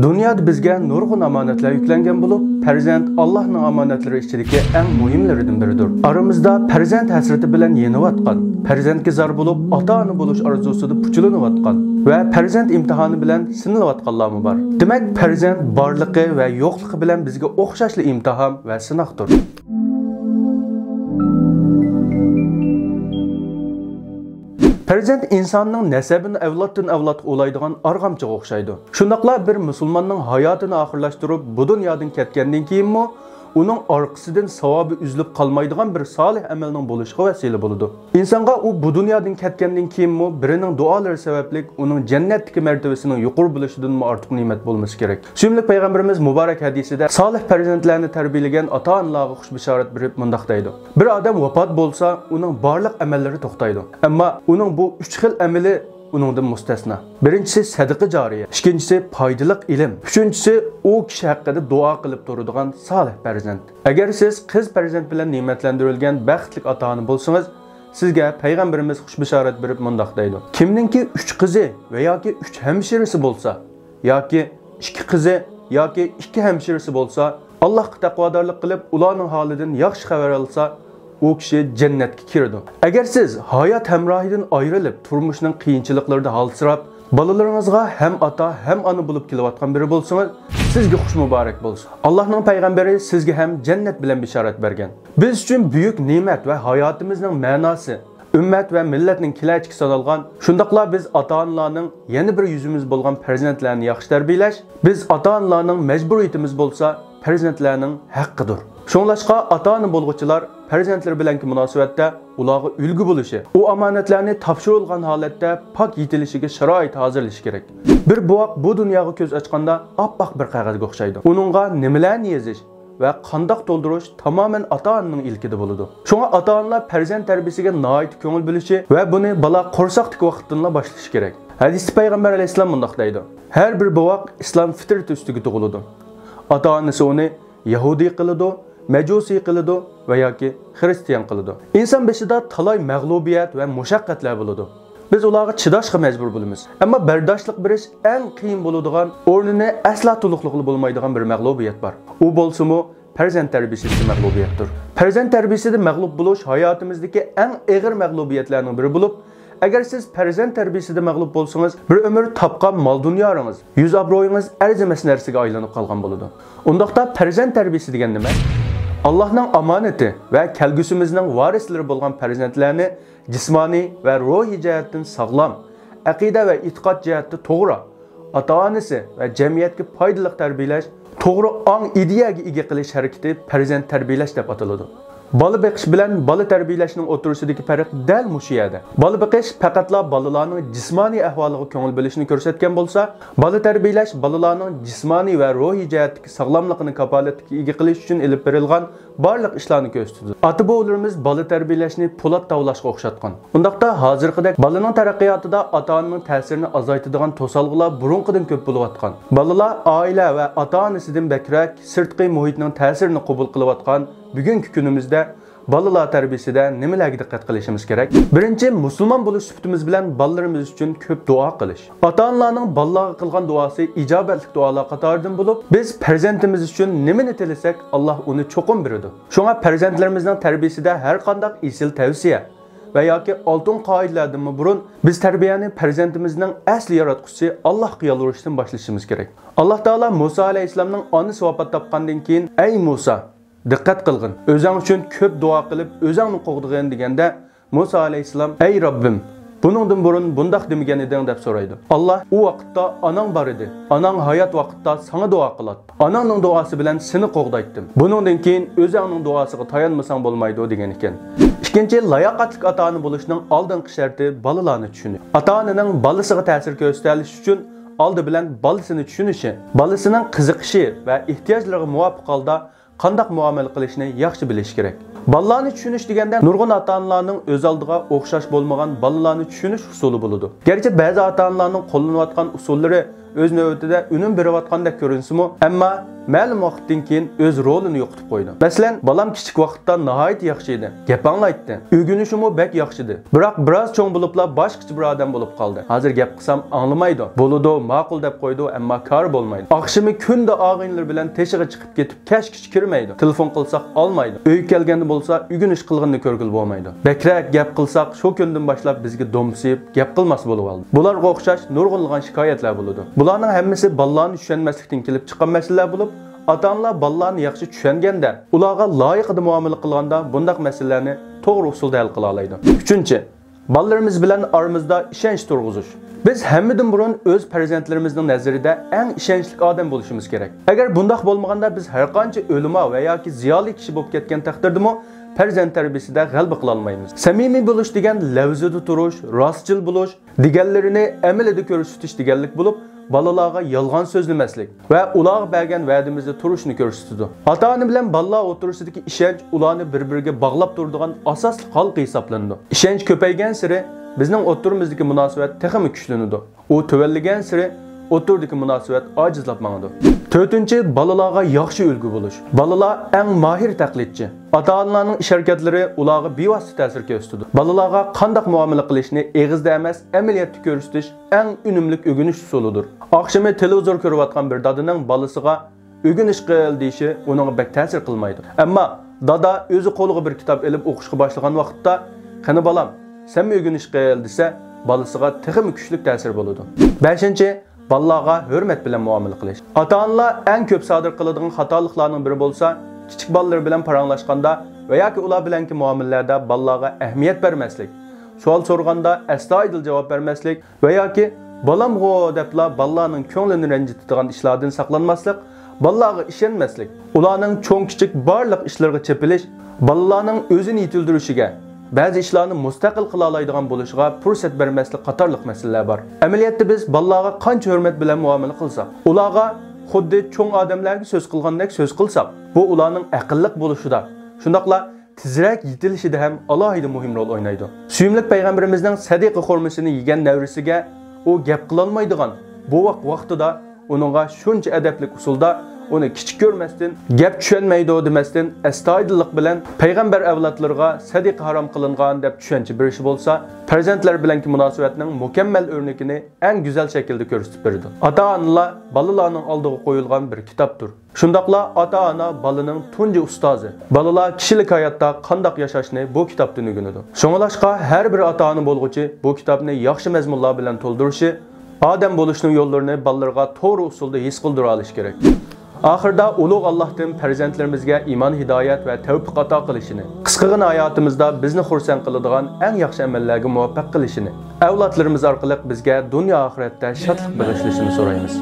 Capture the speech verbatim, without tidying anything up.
دۇنيادا بىزگە نۇرغۇن ئامانەتلەر يۈكلەنگەن بولۇپ، پەرزەنت ئاللاھنىڭ ئامانەتلىرى ئىچىدىكى ئەڭ مۇھىملىرىدىن بىرىدۇر. ئارىمىزدا پەرزەنت ھەسرىتى بىلەن يېنىۋاتقان، پەرزەنتكە زار بولۇپ، ئاتا-ئانا بولۇش ئارزۇسىدا پۇچىلىنىۋاتقان ۋە پەرزەنت ئىمتىھانى بىلەن سىنىلىۋاتقانلارمۇ بار. دېمەك، پەرزەنت بارلىقى ۋە يوقلۇقى بىلەن بىزگە ئوخشاشلا ئىمتىھان ۋە سىناقتۇر. پەرزەنت ئىنساننىڭ نەسەبىنى ئەۋلادتىن ئەۋلادقا ئۇلايدىغان ئارغامچىغا ئوخشايدۇ. شۇنداقلا بىر مۇسۇلماننىڭ ھاياتىنى ئاخىرلاشتۇرۇپ، بۇ دۇنيادىن كەتكەندىن كېيىنمۇ ئۇنىڭ ئارقىسىدىن ساۋابى ئۈزۈلۈپ قالمايدىغان بىر سالىھ ئەمەلنىڭ بولۇشىغا ۋەسىلە بولىدۇ. ئىنسانغا ئۇ بۇ دۇنيادىن كەتكەندىن كېيىنمۇ بىرىنىڭ دۇئالىرى سەۋەبلىك ئۇنىڭ جەننەتتىكى مەرتىبىسىنىڭ يۇقىرى بولۇشىدىنمۇ ئارتۇق نېمەت بولمىسا كېرەك. سۆيۈملۈك پەيغەمبىرىمىز مۇبارەك ھەدىسىدە، سالىھ پەرزەنتلەرنى تەربىيەلىگەن ئاتا-ئانىلارغا خۇش بېشارەت بېرىپ مۇنداق دەيدۇ: بىر ئادەم ۋاپات بولسا، ئۇنىڭ بارلىق ئەمەللىرى توختايدۇ. ئەمما ئۇنىڭ بۇ ئۈچ خىل ئەمىلى ئۇنىڭدىن مۇستەسنا. بىرىنچىسى سەدىقە جارىيە، ئىككىنچىسى پايدىلىق ئىلىم، ئۈچىنچىسى ئۇ كىشى ھەققىدە دۇئا قىلىپ تۇرىدىغان سالىھ پەرزەنت. ئەگەر سىز قىز پەرزەنت بىلەن نېمەتلەندۈرۈلگەن بەختلىك ئاتا-ئانا بولسىڭىز، سىزگە پەيغەمبىرىمىز خۇش بېشارەت بېرىپ مۇنداق دەيدۇ: كىمنىڭكى ئۈچ قىزى ۋە ياكى ئۈچ ھەمشىرىسى بولسا، ياكى ئىككى قىزى ياكى ئىككى ھەمشىرىسى بولسا، ئاللاھقا تەقۋادارلىق قىلىپ، ئۇلارنىڭ ھالىدىن ياخشى خەۋەر ئالسا، ئۇ كىشى جەننەتكە كىرىدۇ. ئەگەر سىز ھايات ھەمراھىدىن ئايرىلىپ، تۇرمۇشنىڭ قىيىنچىلىقلىرىدا ھالسىراپ، بالىلىرىڭىزغا ھەم ئاتا، ھەم ئانا بولۇپ كېلىۋاتقان بىرى بولسىڭىز، سىزگە خۇش مۇبارەك بولسۇن. ئاللاھنىڭ پەيغەمبىرى سىزگە ھەم جەننەت بىلەن بېشارەت بەرگەن. بىز ئۈچۈن بۈيۈك نېمەت ۋە ھاياتىمىزنىڭ مەناسى، ئۈممەت ۋە مىللەتنىڭ كېلەچىكى سانالغان، شۇنداقلا بىز ئاتا-ئانىلارنىڭ يەنە بىر يۈزىمىز بولغان پەرزەنتلەرنى ياخشى تەربىيەلەش، بىز ئاتا-ئانىلارنىڭ مەجبۇرىيىتىمىز بولسا، پەرزەنتلەرنىڭ ھەققىدۇر. شۇڭلاشقا، ئاتا-ئانا بولغۇچىلار پەرزەنتلىرى بىلەنكى مۇناسىۋەتتە ئۇلارغا ئۈلگە بولۇشى، ئۇ ئامانەتلەرنى تاپشۇرۇلغان ھالەتتە پاك يېتىلىشىگە شارائىت ھازىرلىشى كېرەك. بىر بوۋاق بۇ دۇنياغا كۆز ئاچقاندا ئاپئاق بىر قەغەزگە ئوخشايدۇ. ئۇنىڭغا نېمىلەرنى يېزىش ۋە قانداق تولدۇرۇش تامامەن ئاتا-ئانىنىڭ ئىلكىدە بولىدۇ. شۇڭا ئاتا-ئانىلار پەرزەنت تەربىيىسىگە ناھايىتى كۆڭۈل بۆلۈشى ۋە بۇنى بالا قورساقتىكى ۋاقىتتىنلا باشلىشى كېرەك. ھەدىستە پەيغەمبەر ئەلەيھىسسالام مۇنداق دەيدۇ: ھەر بىر بوۋاق ئىسلام فىترىتى ئۈستىگە تۇغۇلىدۇ. ئاتا-ئانىسى ئۇنى يەھۇدىي قىلىدۇ، مەجۇسىي قىلىدۇ ۋە ياكى خىرىستىيان قىلىدۇ. ئىنسان بېشىدا تالاي مەغلۇبىيەت ۋە مۇشەققەتلەر بولىدۇ. بىز ئۇلارغا چىداشقا مەجبۇر بولىمىز. ئەمما بەرداشلىق بېرىش ئەڭ قىيىن بولىدىغان، ئورنىنى ئەسلا تولۇقلىغىلى بولمايدىغان بىر مەغلۇبىيەت بار. ئۇ بولسىمۇ پەرزەنت تەربىيىسىدىكى مەغلۇبىيەتتۇر. پەرزەنت تەربىيىسىدە مەغلۇپ بولۇش ھاياتىمىزدىكى ئەڭ ئېغىر مەغلۇبىيەتلەرنىڭ بىرى بولۇپ، ئەگەر سىز پەرزەنت تەربىيىسىدە مەغلۇپ بولسىڭىز، بىر ئۆمۈر تاپقان مال-دۇنيالىرىڭىز، يۈز-ئابرۇيىڭىز ئەرزىمەس نەرسىگە ئايلىنىپ قالغان بولىدۇ. ئۇنداقتا پەرزەنت تەربىيىسى دېگەن نېمە؟ ئاللاھنىڭ ئامانىتى ۋە كەلگۈسىمىزنىڭ ۋارىسلىرى بولغان پەرزەنتلەرنى جىسمانىي ۋە روھىي جەھەتتىن ساغلام، ئەقىدە ۋە ئېتىقاد جەھەتتە توغرا، ئاتا-ئانىسى ۋە جەمئىيەتكە پايدىلىق تەربىيەلەش، توغرا ئاڭ-ئىدىيەگە ئىگە قىلىش ھەرىكىتى پەرزەنت تەربىيەلەش دەپ ئاتىلىدۇ. بالا بېقىش بىلەن بالا تەربىيەلەشنىڭ ئوتتۇرىسىدىكى پەرق دەل مۇشۇ يەردە. بالا بېقىش پەقەتلا بالىلارنىڭ جىسمانىي ئەھۋالىغا كۆڭۈل بۆلۈشنى كۆرسەتكەن بولسا، بالا تەربىيەلەش بالىلارنىڭ جىسمانىي ۋە روھىي جەھەتتىكى ساغلاملىقىنى كاپالەتكە ئىگە قىلىش ئۈچۈن ئېلىپ بېرىلغان بارلىق ئىشلارنى كۆرسىتىدۇ. ئاتا-بوۋىلىرىمىز بالا تەربىيەلەشنى پولات تاۋلاشقا ئوخشاتقان. ئۇنداقتا ھازىرقىدەك بالىنىڭ تەرەققىياتىدا ئاتا-ئانىنىڭ تەسىرىنى ئازايتىدىغان توسالغۇلار بۇرۇنقىدىن كۆپ بولۇۋاتقان. بالىلار ئائىلە ۋە ئاتا-ئانىسىدىن بەكرەك سىرتقى مۇھىتنىڭ تەسىرىنى قوبۇل قىلىۋاتقان بۈگۈنكى كۈنىمىزدە بالىلار تەربىيىسىدە نېمىلەرگە دىققەت قىلىشىمىز كېرەك؟ بىرىنچى، مۇسۇلمان بولۇش سۈپىتىمىز بىلەن بالىلىرىمىز ئۈچۈن كۆپ دۇئا قىلىش. ئاتا-ئانىلارنىڭ بالىلارغا قىلغان دۇئاسى ئىجابەتلىك دۇئالار قاتارىدىن بولۇپ، بىز پەرزەنتىمىز ئۈچۈن نېمىنى تىلىسەك، ئاللاھ ئۇنى چوقۇم بېرىدۇ. شۇڭا پەرزەنتلىرىمىزنىڭ تەربىيىسىدە ھەر قانداق ئېسىل تەۋسىيە ۋە ياكى ئالتۇن قائىدىلەردىنمۇ بۇرۇن، بىز تەربىيەنى پەرزەنتىمىزنىڭ ئەسلى ياراتقۇچىسى ئاللاھقا يالۋۇرۇشتىن باشلىشىمىز كېرەك. ئاللاھ تائالا مۇسا ئەلەيھىسسالامنىڭ ئانىسى ۋاپات تاپقاندىن كېيىن، ئەي مۇسا، دىققەت قىلغىن، ئۆزۈڭ ئۈچۈن كۆپ دۇئا قىلىپ، ئۆزۈڭنى قوغدىغىن، دېگەندە، مۇسا ئەلەيھىسسالام، ئەي رەببىم، بۇنىڭدىن بۇرۇن بۇنداق دېمىگەن ئىدىڭ، دەپ سورايدۇ. ئاللاھ، ئۇ ۋاقىتتا ئاناڭ بار ئىدى. ئاناڭ ھايات ۋاقىتتا ساڭا دۇئا قىلاتتى. ئاناڭنىڭ دۇئاسى بىلەن سېنى قوغدايتتىم. بۇنىڭدىن كېيىن ئۆزۈڭنىڭ دۇئاسىغا تايانمىساڭ بولمايدۇ، دېگەن ئىكەن. ئىككىنچى، لاياقەتلىك ئاتا-ئانا بولۇشنىڭ ئالدىنقى شەرتى بالىلارنى چۈشىنىش. ئاتا-ئانىنىڭ بالىسىغا تەسىر كۆرسىتەلىشى ئۈچۈن ئالدى بىلەن بالىسىنى چۈشىنىشى، بالىسىنىڭ قىزىقىشى ۋە ئېھتىياجلىرىغا مۇۋاپىق ھالدا قانداق مۇئامىلە قىلىشنى ياخشى بىلىشى كېرەك. بالىلارنى چۈشىنىش دېگەندە، نۇرغۇن ئاتا-ئانىلارنىڭ ئۆز ئالدىغا ئوخشاش بولمىغان بالىلارنى چۈشىنىش ئۇسۇلى بولىدۇ. گەرچە بەزى ئاتا-ئانىلارنىڭ قوللىنىۋاتقان ئۇسۇللىرى ئۆز نۆۋىتىدە ئۈنۈم بېرىۋاتقاندەك كۆرۈنسىمۇ، ئەمما مەلۇم ۋاقىتتىن كېيىن ئۆز رولىنى يوقىتىپ قويىدۇ. مەسىلەن، بالام كىچىك ۋاقىتتا ناھايىتى ياخشى ئىدى. گەپ ئاڭلايتتى. ئۆگىنىشىمۇ بەك ياخشى ئىدى. بىراق بىراز چوڭ بولۇپلا باشقىچە بىر ئادەم بولۇپ قالدى. ھازىر گەپ قىلسام ئاڭلىمايدۇ. بولىدۇ، ماقۇل دەپ قويىدۇ، ئەمما كارى بولمايدۇ. ئاخشىمى كۈندە ئاغىنىلىرى بىلەن تېشىغا چىقىپ كېتىپ، كەچكىچە كىرمەيدۇ. تېلېفون قىلساق ئالمايدۇ. ئۆيگە كەلگەندە بولسا ئۆگىنىش قىلغىنىنى كۆرگىلى بولمايدۇ. بەكرەك گەپ قىلساق شۇ كۈندىن باشلاپ بىزگە دومسىيىپ گەپ قىلماس بولۇۋالدى. بۇلارغا ئوخشاش نۇرغۇنلىغان شىكايەتلەر بولىدۇ. بۇلارنىڭ ھەممىسى بالىلارنى چۈشەنمەسلىكتىن كېلىپ چىققان مەسىلىلەر بولۇپ، ئاتا-ئانىلار بالىلارنى ياخشى چۈشەنگەندە، ئۇلارغا لايىقىدا مۇئامىلە قىلغاندا بۇنداق مەسىلىلەرنى توغرا ئۇسۇلدا ھەل قىلالايدۇ. ئۈچىنچى، بالىلىرىمىز بىلەن ئارىمىزدا ئىشەنچ تۇرغۇزۇش. بىز ھەممىدىن بۇرۇن ئۆز پەرزەنتلىرىمىزنىڭ نەزىرىدە ئەڭ ئىشەنچلىك ئادەم بولۇشىمىز كېرەك. ئەگەر بۇنداق بولمىغاندا، بىز ھەرقانچە ئۆلىما ۋە ياكى زىيالىي كىشى بولۇپ كەتكەن تەقدىردىمۇ پەرزەنت تەربىيىسىدە غەلىبە قىلالمايمىز. سەمىمىي بولۇش دېگەن لەۋزىدە تۇرۇش، راستچىل بولۇش، دېگەنلىرىنى ئەمەلدە كۆرسىتىش دېگەنلىك بولۇپ، بالىلارغا يالغان سۆزلىمەسلىك ۋە ئۇلارغا بەرگەن ۋەدىمىزدە تۇرۇشنى كۆرسىتىدۇ. ئاتا-ئانا بىلەن بالىلار ئوتتۇرىسىدىكى ئىشەنچ ئۇلارنى بىر-بىرىگە باغلاپ تۇرىدىغان ئاساسلىق ھالقا ھېسابلىنىدۇ. ئىشەنچ كۆپەيگەنسېرى بىزنىڭ ئوتتۇرىمىزدىكى مۇناسىۋەت تېخىمۇ كۈچلىنىدۇ. ئۇ تۆۋەنلىگەنسېرى ئوتتۇرىدىكى مۇناسىۋەت ئاجىزلاپ ماڭىدۇ. تۆتىنچى، بالىلارغا ياخشى ئۈلگە بولۇش. بالىلار ئەڭ ماھىر تەقلىدچى. ئاتا-ئانىلارنىڭ ئىش-ھەرىكەتلىرى ئۇلارغا بىۋاسىتە تەسىر كۆرسىتىدۇ. بالىلارغا قانداق مۇئامىلە قىلىشنى ئېغىزدا ئەمەس، ئەمەلىيەتتە كۆرسىتىش ئەڭ ئۈنۈملۈك ئۆگىنىش ئۇسۇلىدۇر. ئاخشىمى تېلېۋىزور كۆرۈۋاتقان بىر دادىنىڭ بالىسىغا «ئۆگىنىش قىل» دېيىشى ئۇنىڭغا بەك تەسىر قىلمايدۇ. ئەمما دادا ئۆزى قولىغا بىر كىتاب ئېلىپ ئوقۇشقا باشلىغان ۋاقىتتا، «قېنى بالام، سەنمۇ ئۆگىنىش قىل» دېسە، بالىسىغا تېخىمۇ كۈچلۈك تەسىر بولىدۇ. بەشىنچى، بالىلارغا ھۆرمەت بىلەن مۇئامىلە قىلىش. ئاتا-ئانىلار ئەڭ كۆپ سادىر قىلىدىغان خاتالىقلارنىڭ بىرى بولسا، كىچىك بالىلىرى بىلەن پاراڭلاشقاندا ۋە ياكى ئۇلار بىلەنكى مۇئامىلىلەردە بالىلارغا ئەھمىيەت بەرمەسلىك، سوئال سورىغاندا ئەستايىدىل جاۋاب بەرمەسلىك ۋە ياكى «بالامغۇ» دەپلا بالىلارنىڭ كۆڭلىنى رەنجىتىدىغان ئىشلاردىن ساقلانماسلىق، بالىلارغا ئىشەنمەسلىك، ئۇلارنىڭ چوڭ-كىچىك بارلىق ئىشلىرىغا چېپىلىش، بالىلارنىڭ ئۆزىنى يېتىلدۈرۈشىگە، بەزى ئىشلارنى مۇستەقىل قىلالايدىغان بولۇشىغا پۇرسەت بەرمەسلىك قاتارلىق مەسىلىلەر بار. ئەمەلىيەتتە بىز بالىلارغا قانچە ھۆرمەت بىلەن مۇئامىلە قىلساق، ئۇلارغا خۇددى چوڭ ئادەملەرگە سۆز قىلغاندەك سۆز قىلساق، بۇ ئۇلارنىڭ ئەقىللىق بولۇشىدا، شۇنداقلا تېزرەك يېتىلىشىدە ھەم ئالاھىدە مۇھىم رول ئوينايدۇ. سۆيۈملۈك پەيغەمبىرىمىزنىڭ سەدىقە خورمىسىنى يېگەن نەۋرىسىگە ئۇ گەپ قىلالمايدىغان، بوۋاق ۋاقتىدا ئۇنىڭغا شۇنچە ئەدەپلىك ئۇسۇلدا ئۇنى كىچىك كۆرمەستىن، گەپ چۈشەنمەيدۇ دېمەستىن، ئەستايىدىللىق بىلەن پەيغەمبەر ئەۋلادلىرىغا سەدىقە ھارام قىلىنغان دەپ چۈشەنچە بېرىشى بولسا، پەرزەنتلەر بىلەنكى مۇناسىۋەتنىڭ مۇكەممەل ئۆرنىكىنى ئەڭ گۈزەل شەكىلدە كۆرسىتىپ بېرىدۇ. ئاتا-ئانىلار بالىلارنىڭ ئالدىغا قويۇلغان بىر كىتابتۇر. شۇنداقلا ئاتا-ئانا بالىنىڭ تۇنجى ئۇستازى. بالىلار كىشىلىك ھاياتتا قانداق ياشاشنى بۇ كىتابتىن ئۆگىنىدۇ. شۇڭلاشقا ھەر بىر ئاتا-ئانا بولغۇچى بۇ كىتابنى ياخشى مەزمۇنلار بىلەن تولدۇرۇشى، ئادەم بولۇشنىڭ يوللىرىنى بالىلىرىغا توغرا ئۇسۇلدا ھېس قىلدۇرالىشى كېرەك. ئاخىرىدا ئۇلۇغ ئاللاھتىن پەرزەنتلىرىمىزگە ئىمان، ھىدايەت ۋە تەۋپىق ئاتا قىلىشىنى، قىسقىغىنە ھاياتىمىزدا بىزنى خۇرسەن قىلىدىغان ئەڭ ياخشى ئەمەللەرگە مۇۋەپپەق قىلىشىنى، ئەۋلادلىرىمىز ئارقىلىق بىزگە دۇنيا ئاخىرەتتە شادلىق بېغىشلىشىنى سورايمىز.